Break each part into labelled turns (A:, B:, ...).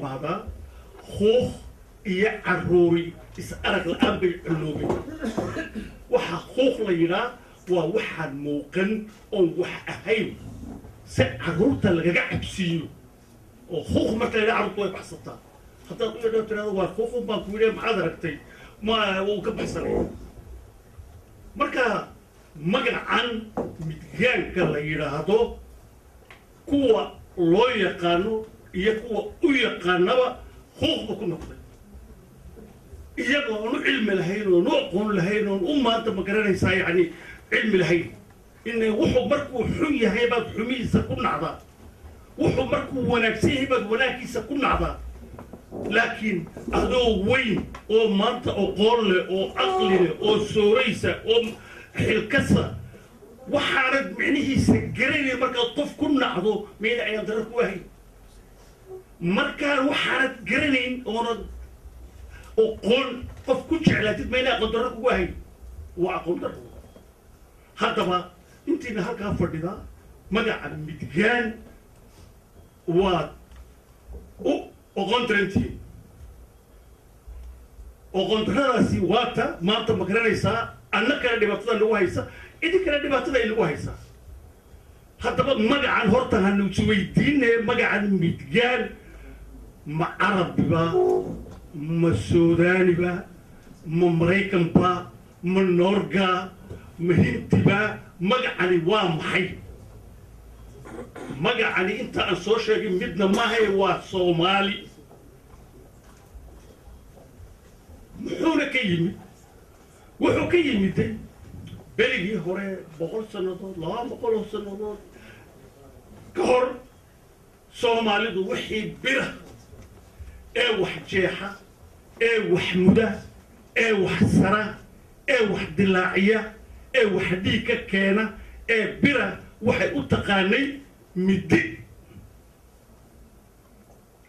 A: mahmahdaa khuuq iyo carruuri is arag la-aan bay culloobeen. Waxaa khuuq la yidhaa waa waxaan muuqan oon wax ahayn si carruurta lagaga cabsiiyo, oo khuuq marka la yidhaha carruurta way baxsataa. Haddaad u yadhao tirahdo waa khuuqun baan ku yidhi, maxaad aragtay, ma wuu ka baxsanaya. Marka magacan midgaanka la yidhaahdo kuwa loo yaqaano iyo kuwa u yaqaanaba khuuqba ku noqday, iyagoo oon u cilmi lahayn oon u aqoon lahayn oon u maanta ma garanaysaa yacni cilmi lahayn. In wuxuu markuu xun yahay baad xumihiisa ku nacdaa, wuxuu markuu wanaagsan yahay baad wanaaggiisa ku nacdaa. Laakiin adoo weyn oo maanta oqoon leh oo caqli leh oo sooraysa oo xilkasa, waxaanad micnihiisa garanaya markaad qof ku nacdo, mayna ayaan darar ku ahayn. Markaan waxaanad garanayn oonad oqoon qof ku jeclaatid, mayna aqoon darro kugu ahayn? Waa aqoon darro. Haddaba intiina halkaa fadhida magaca midgaan waad u oqoon darantihiin. Oqoon darradaasi waata maanta ma garanaysaa annakana dhibaatada nagu haysa, idinkana dhibaatada ay nagu haysaa. Haddaba magacan horta hanu isweydiinaya, magacan midgaan ma carabiba, ma suudaaniba, ma maraykanba, ma noorga, ma hindiba? Magacani waa maxay? Magacani inta aan soo sheegay midna maahae, waa Soomaali. Muxuuna ka yimid? Wuxuu ka yimiday berigii hore, 100 sannadood, 200 oo sannadood ka hor, Soomaalidu wixii bira ee wax jeexa ee wax muda ee wax sara ee wax dilaaciya ee wax dhiig ka keena ee bira waxay u taqaanay middi.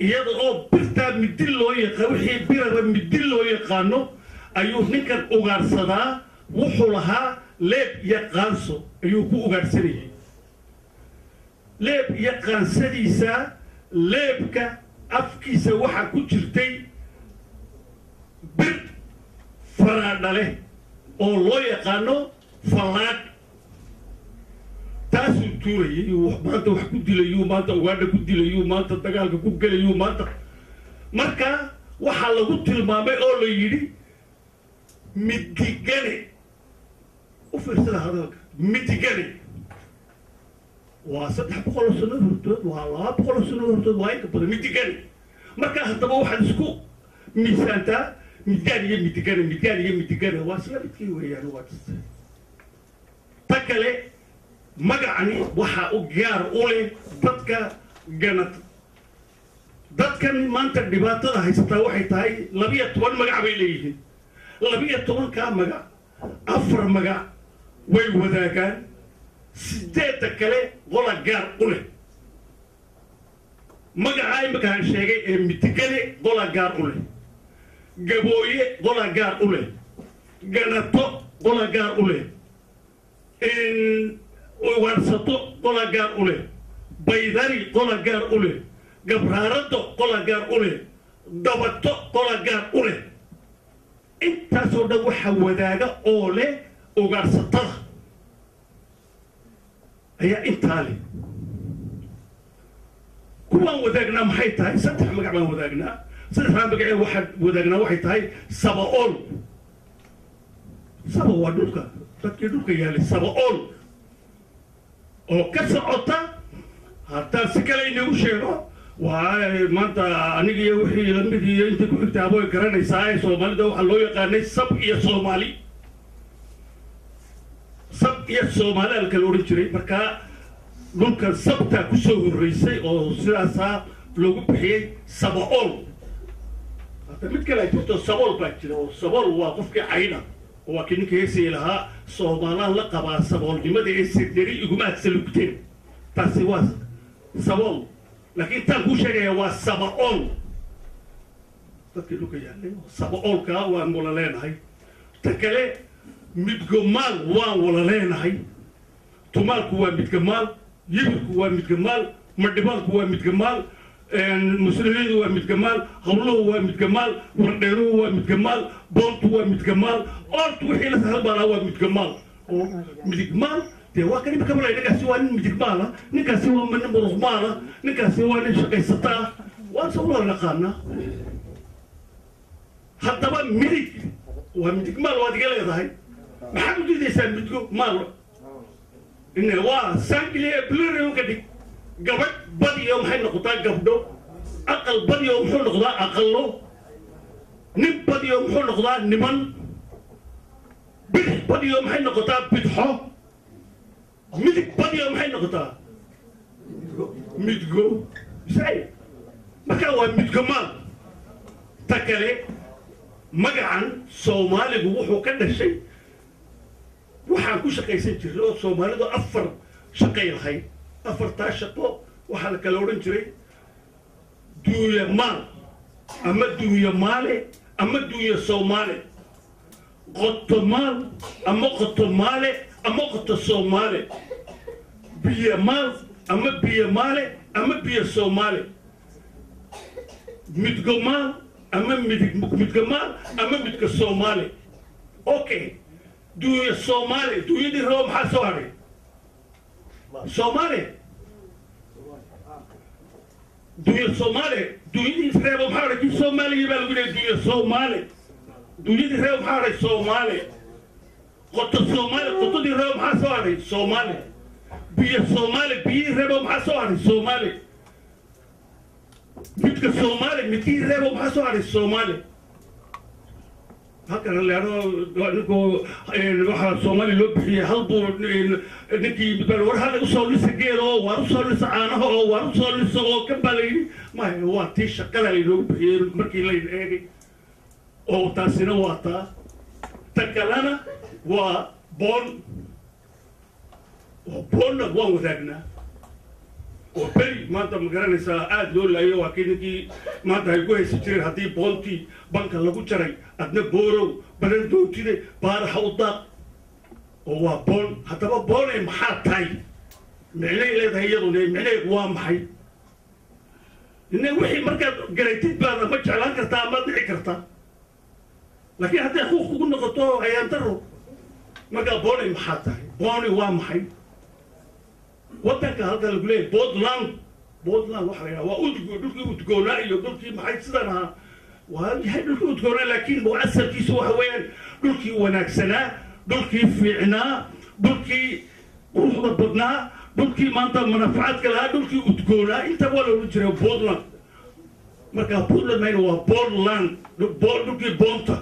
A: Iyada oo birtaa middi loo yaqaan, wixii biraba middi loo yaqaano, ayuu ninkan ugaarsadaa wuxuu lahaa leeb iyo qaanso ayuu ku ugaarsanayay. Leeb iyo qaansadiisa, leebka afkiisa waxaa ku jirtay bir faraadhale oo loo yaqaano fallaadh. Taasuu tuurayay, maanta wax ku dilayuu, maanta ugaadha ku dilayuu, maanta dagaalka ku gelayuu maanta. Marka waxaa lagu tilmaamay oo la yidhi midigane. U fiirsada hadalka, midigane waa 300 oo sano hortood, waa 200 oo sano hortood, waa inka badan midigane. Marka haddaba waxaad isku miisaantaa midgaan iyo midigane, midgaan iyo midigane waa isla midkii weeyaan. Waa ta kale, magacani waxaa u gaar u leh dadka ganad. Dadkan maanta dhibaatada haysataa waxay tahay 12 magac bay leeyihiin. 12-kaa magac, 4 magac way wadaagaan, 8-da kale qola gaar u leh. Magacaa imikaaan sheegay ee midigane qola gaar u leh, gabooye qola gaar u leh, ganato qola gaar u leh, ugaarsato qola gaar u leh, baydari qola gaar u leh, gabraarado qola gaar u leh, dabato qola gaar u leh. Intaasoo dhan waxaa wadaaga oo leh ugaarsatada ayaa intaa leh. Kuwaan wadaagnaa maxay tahay? 3 magac baan wadaagnaa. Saddexdaa magacee waxaan wadaagnaa waxay tahay saba-ool. Saba waa dhulka, dadkii dhulka yaalay, saba-ool oo ka socota. Haddaan si kale inagu sheego, waa maanta aniga iyo wixii lamid iyo intii ku xigtaaba way garanaysaa ee Soomaalida waxaa loo yaqaanay sab iyo Soomaali, sab iyo Soomaali alka la odhan jiray. Markaa dhulkan sabtaa ku soo horreysay oo sidaasaa loogu bixiyey saba-ool. Hadda mid kale ay jirto, sabool baa jira, oo sabool waa qofkii cayna, oo waa kii ninka heesayay lahaa Soomaalaan la qabaa saboolnimada ee sirderi iguma adsalugteen. Taasi waa sabool, laakiin intaan kuu sheegaya waa saba-ool, dadkii dhulka yaallay saba-oolkaa waan wala leenahay. Ta kale, midgomaal waan wala leenahay. Tumaalku waa midgamaal, yibirku waa midgamaal, madhibaalku waa midgamaal. Muslimiintu waa midgamaal, hawluhu waa midgamaal, wardheeruhu waa midgamaal, boontu waa midgamaal, oortu wixii la halbaalaa waa midgamaal. Oo midigmaal dee waa kan imika malay, ninkaasi waa nin midigmaala, ninkaasi waa nin muruqmaala, ninkaasi waa nin shaqaysataa, waan soo loo naqaanaa. Haddaba midig waa midigmaal waad iga leedahay, maxaad u diidaysaa midgo maal? Ine waa singulier plural ka dhig. Gabadh badiyo maxay noqotaa? Gabdho. Aqal badiyo muxuu noqdaa? Aqallo. Nin badiyo muxuu noqdaa? Niman. Bidix badiyo maxay noqotaa? Bidxo. Midig badiyo maxay noqotaa? Midgo. Say marka waa midgo maal. Ta kale, magacan Soomaaligu wuxuu ka dhashay waxaan ku shaqaysan jirnay, oo Soomaalidu 4 shaqay lahayd. Afartaa shaqo waxaa la kala odhan jiray duuya maal ama duuya maale ama duuya Soomaale, qoto maal ama qoto maale ama qoto Soomaale, biyo maal ama biyo maale ama biyo Soomaale, midgo maal ama midig midgo maal ama midka Soomaali. Okay, duuya Soomaali, duunyadii rabo maxaa soo hadhay? Soomaali. Duunya Soomaali, duunyadii reebo maxaa hadhay? Kii Soomaaliya baa lagu leeyay duunya Soomaali. Duunyadii reebo maxaa hadhay? Soomaali. Qoto Soomaali, qotodii reebo maxaa soo hadhay? Soomaali. Biyo Soomaali, biyihii reebo maxaa soo hadhay? Soomaali. Midka Soomaali, midkii reebo maxaa soo hadhay? Soomaali. Halkan leano ninkuu waxaa Soomaali loo bixiyey hal buu ninkii war hal usoo lisa geel oo waar usoo lisa caanaha oo waar usoo lisa oo kan baa la yidhi. Maya, waa tii shaqada laynoogu bixiyey markii layn eegay, oo taasina waa taa. Ta kalena waa boon, oo boonna waan wadaagnaa, oo beri maanta ma garanaysaa aada loo laayo. Waa kii ninkii maanta ay ku haysi jireen haddii boontii banka lagu jaray, adna boorow badan doontide baaraxa u daaq, oo waa boon. Haddaba boonay maxaa tahay? Micnay leedahay iyaduna, micnaheedu waa maxay? Ine wixii markaad garatid baad ama jeclaan kartaa amaad dhici kartaa, laakiin hadday xuquuq kugu noqoto ayaan daro. Markaa boonay maxaa tahay? Booni waa maxay? Waddanka halkan lagu leeyahy Puntland, Puntland waxa la yidhaha waa udgo, dhulkii udgoonaa iyo dhulkii maxay sidan ahaa, waa yahay dhulkii udgoonaa, laakiin asalkiisu waxa weeyaan dhulkii wanaagsanaa, dhulkii fiicnaa, dhulkii quruxda badnaa, dhulkii maanta manaafacaadka lahaa, dhulkii udgoonaa, intaba waa la odhan jiray Puntland. Marka Puntland mayna waa Puntland, dhulkii boonta.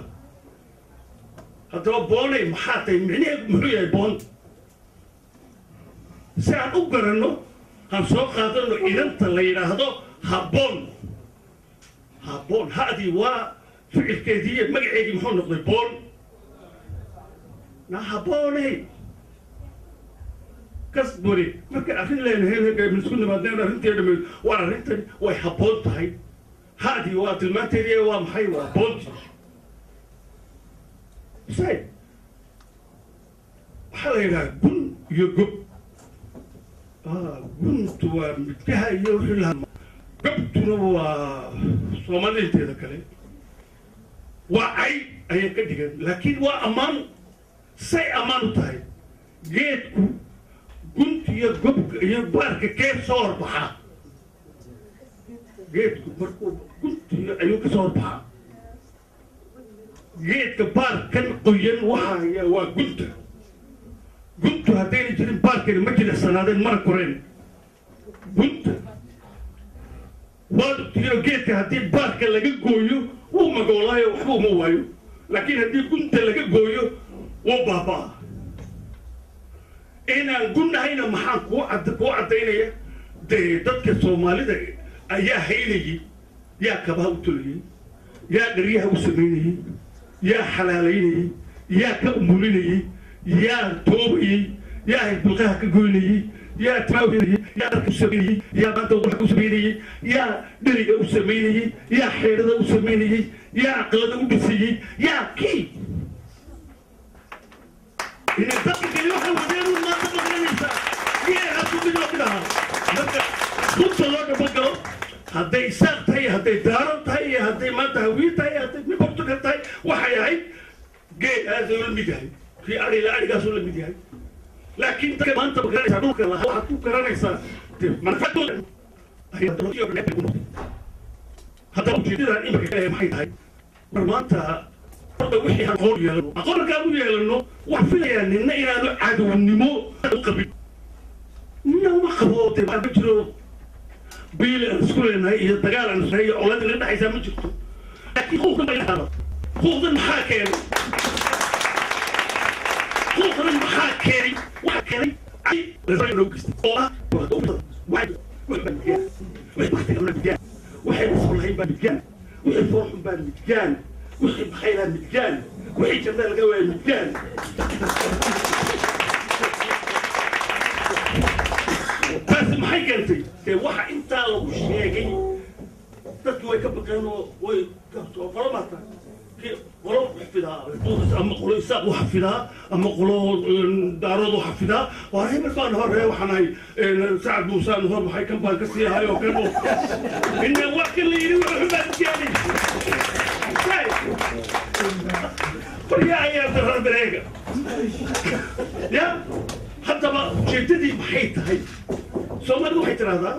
A: Haddaba boonay maxaa tahay? Micnaheedu muxuu yahay boon? Si aan u garanno han soo qaadano inanta la yidhaahdo Habboon. Habboon hadii waa ficilkeedii iyo magaceedii muxuu noqday? Boon na habbooney kasburi. Marka arrin leenahay isku nimaadneen arrintii dhameyd, waar arrintan way habboon tahay, hadii waa tilmaanteedii, waa maxay? Waa boonti. Say waxaa la yidhaha gun iyo gob. Guntu waa midkaha iyo wixii lahaa, gobtuna waa Soomaalida inteeda kale waa cay ayay ka dhigan, laakiin waa ammaan. Say ammaan u tahay, geedku gunta iyo gobka iyo baarka kee soo horbaxaa? Geedku markuu gunta iyo ayuu ka soo horbaxaa. Geedka baarkan qoyan waxa haya waa gunta. Guntu haddayna jirin baarkani ma jilicsanaadeen, mana koreen. Gunta waad ogtihiinoo geedka haddii baarka laga gooyo wuu magoolaayo, waxba uma waayo, laakiin haddii gunta laga gooyo wuu baaba'aa. Inaan gunnahayna maxaan kuu caddaynaya? Dee dadka Soomaalida ayaa haynayey, yaa kabaha u tolayey, yaa dharyaha u samaynayey, yaa xalaalaynayey, yaa ka umulinayey, yaa toobayey, yaa bilqaha ka goynayey, yaa timaynayey, yaa dharka u samaynayey, yaa maanta wax u samaynayey, yaa dheriga u samaynayey, yaa xeedhada u samaynayey, yaa aqlada u dhisayey, yaa kii inay dadka kale waxay wadeen un maanta maqlanaysaa geehasu mid la mid ahaa. Marka runta loo dhabo galo Hadday Isaaq tahay, hadday Daarood tahay, iyo hadday maanta Hawiye tahay, hadday mid Portugal tahay, waxay ahayd geelaasuu la mid yahay, kii adhila adhigaasuu la mid yahay. Laakiin dadka maanta ma garanaysaa dhulka lahaa, waxaad ku garanaysaa manfacadooda. Haddaba ujeedadan imika kale maxay tahay? War maanta horta wixii aqoon yeelano, aqoon markaan u yeelano, waxaan filayaa nina inaanu cadownimo u qabin. Nina uma qabo. Dee ma jiro biil aan isku leenahay iyo dagaal aan isku iyo colaad inaga dhexaysaa ma jirto. Laakiin xuquuqdan baa inaga, xuquuqdan maxaa keenay? Xuquuqdan maxaa keenay? Waxaa keenay oo ah waxay usoo lahayn baa midgaan, wixii foorxun baa midgaan, wixii baxaylaa midgaan, wixii jannada laga waaya midgaan. Taasi maxay keentay? Dee waxa intaa lagu sheegay dadki way ka baqeen oo way qolo maata qolo xafidaa ama qolo Isaaq u xafidaa ama qolo Daarood u xafidaa. Waa hebel baan hore, waxaan ahay Sacad Muusaan hor, maxay kan baan ka sii ahay oo kan oo ina waa kan la yidhi wuxuu baan keenay qoryaa ayaa daraa dareega ya. Haddaba ujeeddadii maxay tahay? Soomaalidu waxay tidhahdaa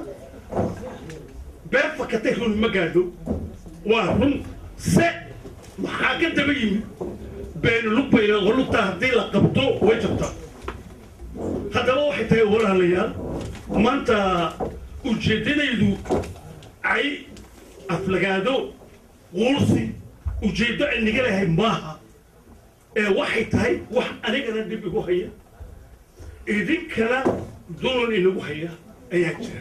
A: been fakatay run ma gaadho. Waa run se maxaa ka daba yimid? Been lug bay lugtaa, haddii la qabto way jabtaa. Haddaba waxay tahay, walaalayaal, maanta ujeeddadaydu cay, aflagaado, quursi ujeeddo cilniga lehay maaha, ee waxay tahay wax anigana dhib igu haya, idinkana dulun inagu haya ayaa jira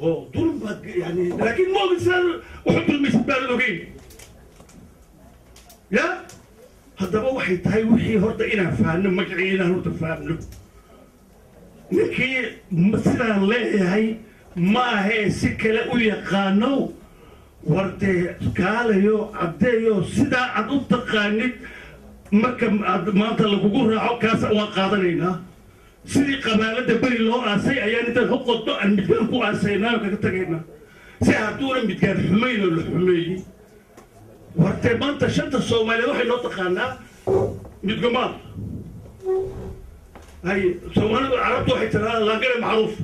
A: oo dulun baad yani, laakiin ma ogin sidaad waxu dulmaysid baadan ogeyn ya. Haddaba waxay tahay wixii horta inaan fahamno magacii, inaan horta fahamno ninkii sidaan leeyahay ma ahee si kale u yaqaano. War dee kaalayo caddeeyo sidaa aad u taqaanid marka aad maanta lagugu raaco, kaas waan qaadanaynaa. Sidii qabaalada beri loo aasay ayaan intaan hoqodno aan midgaan ku aasaynaa oo kaga tagaynaa, si hadduuna midgaan xumayn oo la xumeeyey. Wartee maanta shanta Soomaaliyeed waxay noo taqaanaa midgomaal. Hay Soomaalidu, Carabtu waxay tiraahdaa laangare macruuf.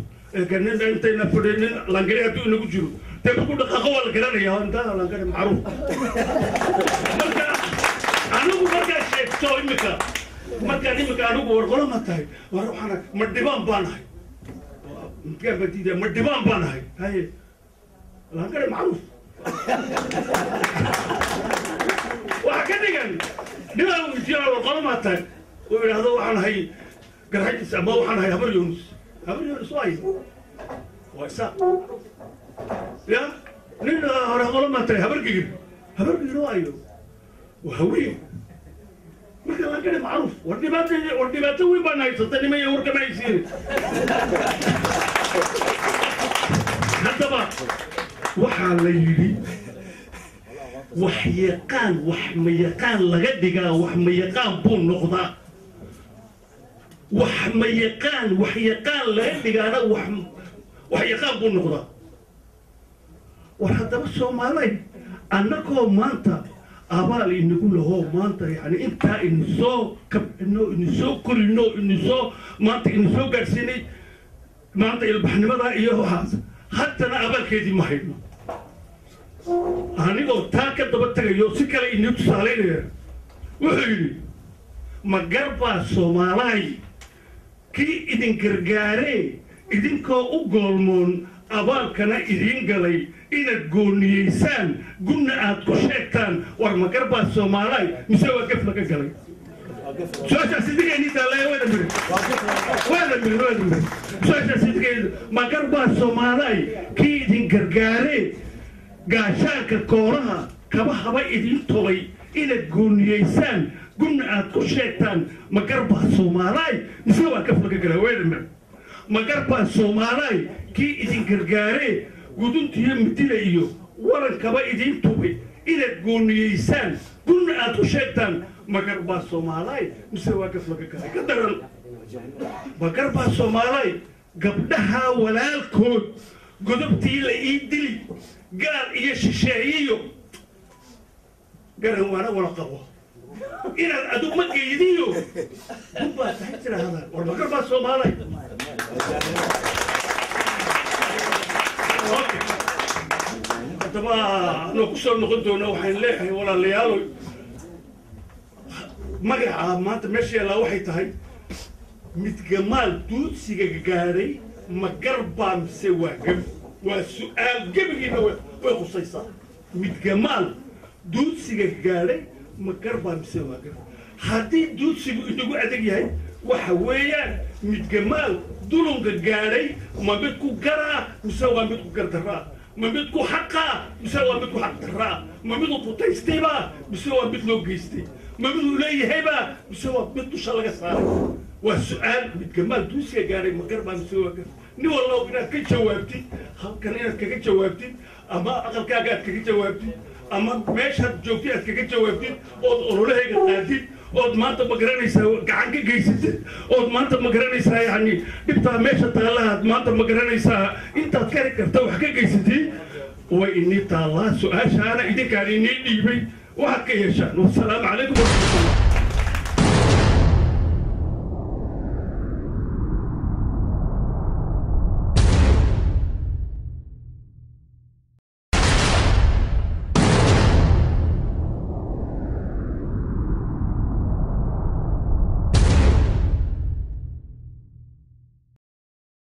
A: Nin intayna fadhi, nin laangare hadduu inagu jiro, dee markuu dhaqaaqo waa la garanayaa intaa laangare macruuf. Marka anigu markaa sheegto imika, markaan imika anigu war qolo ma tahay, war waxaan ma dhibaan baan ahay, midgaan baan diidaya, ma dhibaan baan ahay, haye laangare macruuf waxa ka dhigan dhibaan weydiiya. War qolo ma tahay, uu yidhaahdo waxaan ahay Garxajis ama waxaan ahay Habar Yunus. Habar Yunus waayo waa Isaaq ya. Nin hore qolo ma tahay, Habar Gigir. Habar Gigir waayo waa Hawiye. Marka laangare macruuf, war dhibaato, war dhibaato weyn baan haysata nimaya, warkama haysiin. Haddaba waxaa la yidhi wax yaqaan wax mayaqaan laga dhigaa, wax mayaqaan buu noqdaa. Wax mayaqaan wax yaqaan laga dhigaana wax yaqaan buu noqdaa. War haddaba Soomaalay, annagoo maanta abaal inagu lahoo, maanta yani intaa inu soo kabcino, inu soo korino, inu soo maanta inu soo gaadhsiinay maanta ilbaxnimada iyo waxaas, haddana abaalkeedii ma hayno. Anigoo taa ka daba tagayo si kale inii tusaalaynaya, wuxuu yidhi ma garbaa Soomaalaay kii idin gargaaree idinkoo u goolmoon abaalkana idiin galay inaad gooniyeysaan gunna aad ku sheegtaan? War ma garbaa Soomaalaay mise waa gaf laga galay? Su-aashaas idinkaynii taallaya. Waada miri, waada miri, waada miri. Su-aashaas idinkay, ma garbaa Soomaalaay kii idin gargaaree gaashaanka kooraha kaba haba idiin tolay inaad gooniyeysaan gunna aad ku sheegtaan? Ma garbaa Soomaalaay mise waa gaf laga galay? Waada miri, ma garbaa Soomaalaay kii idin gargaaree guduntiyo midida iyo warankaba idiin tubay inaad gooniyeysaan gunna aad ku sheegtaan? Ma garbaa Soomaalaay mise waa gaf laga galay? Ka daran, ma garbaa Soomaalaay gabdhaha walaalkood Godobtii la ii dili gaal iyo shisheeyiyo garan waana wala qabo inaad adigu ma geydiyo gun baa tahay tirahdaan. War magar baa Soomaalay? Okay. Haddaba anoo ku soo noqon doona, waxaan leeyahay walaalayaalo, magaca maanta meesha yaallaa waxay tahay midgamaal duudsiga gaadhay ma gar baa mise waa geb? Waa su-aal gebigiina way khusaysaa. Midgamaal duudsiga gaadhay ma gar baa mise waa geb? Haddii duudsigu inagu adag yahay, waxa weeyaan midgamaal dulunka gaadhay ma mid ku garaa mise waa mid ku gardaraa? Ma mid ku xaqaa mise waa mid ku xaqdaraa? Ma mid uu kutaystayba mise waa mid loo geystay? Ma mid uu leeyahayba mise waa mid dusha laga saaray? Waa su-aal. Midgamaal duusiga gaadhay ma gar baa mise waa gar? Nin wallow inaad ka jawaabtid halkan, inaad kaga jawaabtid ama aqalkaaga aad kaga jawaabtid ama meeshaad joogtid aad kaga jawaabtid, ood ololahayga qaadid, ood maanta ma garanaysaa gacan ka geysatid, ood maanta ma garanaysaa yani dhibtaa meesha taallahaad maanta ma garanaysaa intaad kari karta wax ka geysatid, way inii taallaa. Su-aashaana idinkaan inii dhiibay, waxaad ka yeeshaan. Wasalaamu calaykum waraxmatullah.